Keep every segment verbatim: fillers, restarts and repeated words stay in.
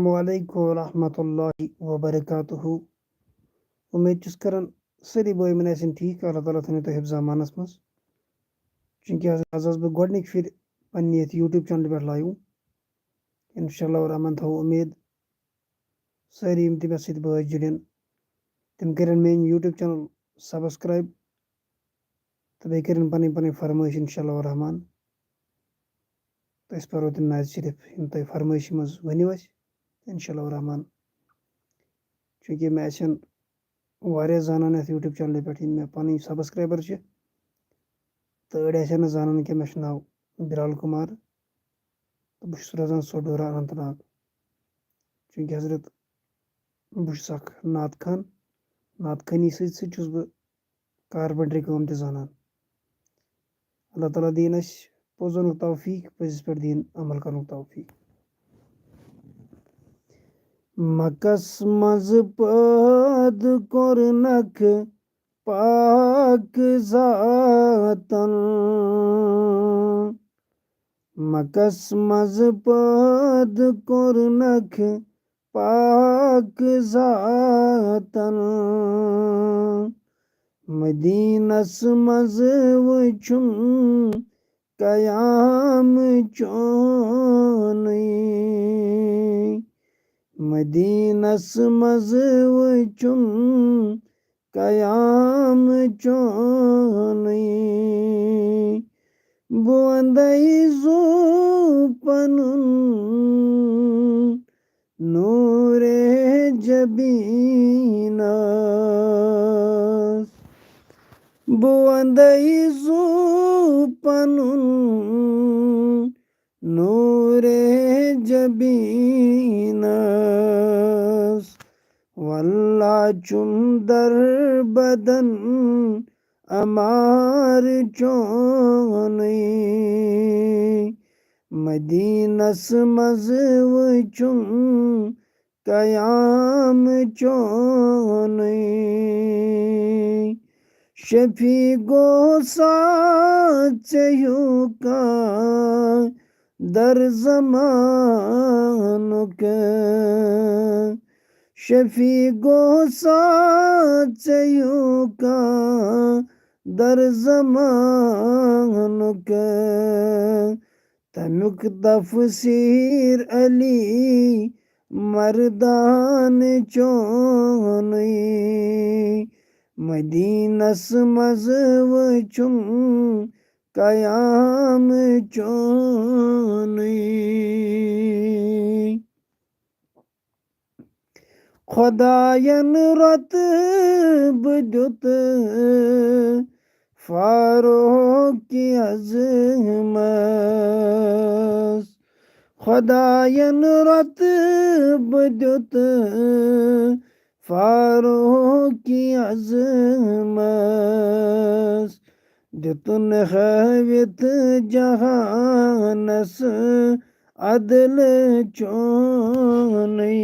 وعلیکم ورحمۃ اللہ وبرکاتہ۔ امید چھُس کران سٲری بٲے مےٚ آسن ٹھیٖک، اللہ تعالیٰ تھٲینو تۄہہِ حفظ امانس منٛز۔ چوٗنٛکہِ حظ آز ٲسٕس بہٕ گۄڈٕنِکۍ پھِرِ پننہِ یتھ YouTube چینلہِ پٮ۪ٹھ live۔ انشاء اللہ الرحمن تھاوو امید سٲری یِم تہِ مےٚ سۭتۍ بٲے جُڑن، تِم کٔرِن میٲنۍ YouTube channel subscribe تہٕ بیٚیہِ کٔرِن پنٕنۍ پنٕنۍ فرمٲیش انشاء اللہ الرحمن۔ تہٕ أسۍ پرو تِم نعتِ شریف یِم تۄہہِ فرمٲیشہِ منٛز ؤنِو اَسہِ، انشاء اللہ الرحمن۔ چوٗنٛکہِ مےٚ آسن واریاہ زانان یَتھ YouTube چینلہِ پٮ۪ٹھ، یِم مےٚ پنٕنۍ subscriber چھِ، تہٕ أڑۍ آسن نہٕ زانان کینٛہہ، مےٚ چھُ ناو بلال کمار، تہٕ بہٕ چھُس روزان سوڈورہ، اننت ناگ۔ چوٗنٛکہِ حضرت بہٕ چھُس اکھ نعت خوان، نعت خوٲنی سۭتۍ سۭتۍ چھُس بہٕ carpentry کٲم تہِ زانان۔ اللہ تعالیٰ دِیِن اَسہِ پوٚزنُک توفیٖق، پٔزِس پٮ۪ٹھ دِیِن عمل کرنُک توفیٖق۔ مکس منٛز پٲدٕ کوٚرنکھ پاک ذاتن۔ مکس منٛز پٲدٕ کوٚرنکھ پاک ذاتن۔ مدینس منٛز وٕچھُم قیام چونُے۔ مدینس منٛز وٕچھُم قیام چونُے۔ بہٕ وندے زُو پنُن نورِ جبینس۔ بہٕ وندے زُو پنُن نورِ جبینس۔ واللہ چھُم در بدن عمار چونُے۔ مدینس منٛز وٕچھُم قیام چونُے۔ شفیع گوٚو سا ژےٚ ہیوٗ کانٛہہ در زمانُک۔ شفیع گوٚو سا ژےٚ ہیوٗ کانٛہہ در زمانُک۔ تمیُک تفسیر علی مردان چونُے۔ مدینس منٛز وٕچھُم قیام چونُے۔ خداین رۄتبہٕ دیُت فاروقی عظمس۔ خداین رۄتبہٕ دیُت فاروقی عظمس۔ دیُتُن ہٲوِتھ جہانس عدل چونُے۔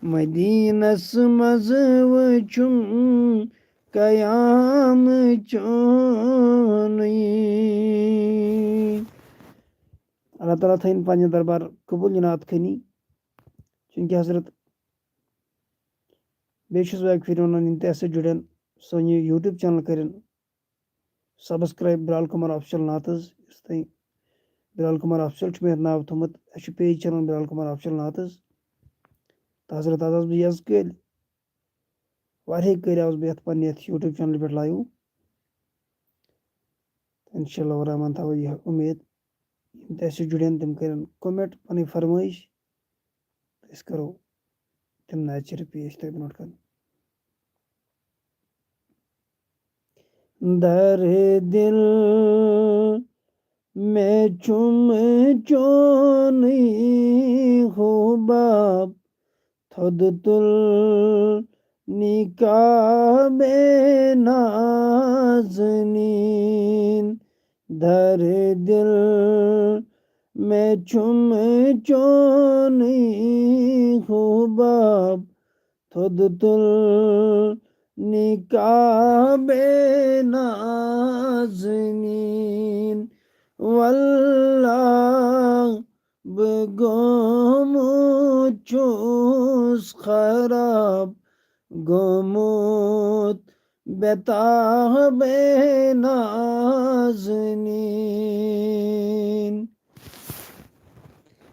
مدینس منٛز وٕچھُم قیام چونُے۔ اللہ تعالیٰ تھٲیِن پننہِ دربار قبول یہِ نعت خوٲنی۔ چوٗنٛکہِ حضرت بیٚیہِ چھُس بہٕ اَکہِ پھِرِ وَنان، یِم تہِ اَسہِ سۭتۍ جُڑن، سون یہِ YouTube channel کٔرِن subscribe، بلال کمار آفیشل نعتٕز۔ یُس تۄہہِ بلال کمار آفیشل چھُ مےٚ یَتھ ناو تھوٚومُت، اَسہِ چھُ page چلان بلال کمار آفیشل نعتٕز۔ تہٕ حضرت آز آس بہٕ یَزٕ کٲلۍ، واریاہہِ کٲلۍ آوُس بہٕ یَتھ پننہِ یَتھ YouTube channel پٮ۪ٹھ live۔ انشاء اللہ الرحمن تھاوو یہِ اُمید، یِم تہِ اَسہِ سۭتۍ جُڑن، تِم کٔرِن comment، پنٕنۍ فرمٲیش۔ أسۍ کرو تِم نعتِ شریف پیش تۄہہِ برونٛٹھ کَنہِ۔ در دل میں چھُم چونُے حباب، تھوٚد تُل نکاح بے نازنین۔ در دل میں چھُم چونُے حباب، تھوٚد تُل نکاح بے نازنین۔ واللہ بہٕ گوٚمُت چھُس خراب گوٚمُت بے تاب نازنیٖن۔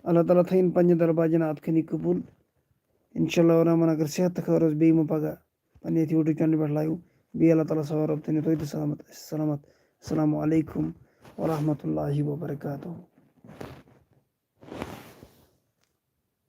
اللہ تعالیٰ تھٲیِن پننہِ درباجن اَتھ کھنہِ قبوٗل۔ انشاءاللہ الرحمن، اگر صحت تہٕ خٲر اوس، بیٚیہِ یِمو پگاہ پننہِ یتھ YouTube channel پٮ۪ٹھ live۔ بیٚیہِ اللہ تعالیٰ سوال رۄب تھٲیِن تُہۍ تہِ سلامت، أسۍ سلامت۔ السلام علیکم ورحمۃ اللہ وبرکاتہ۔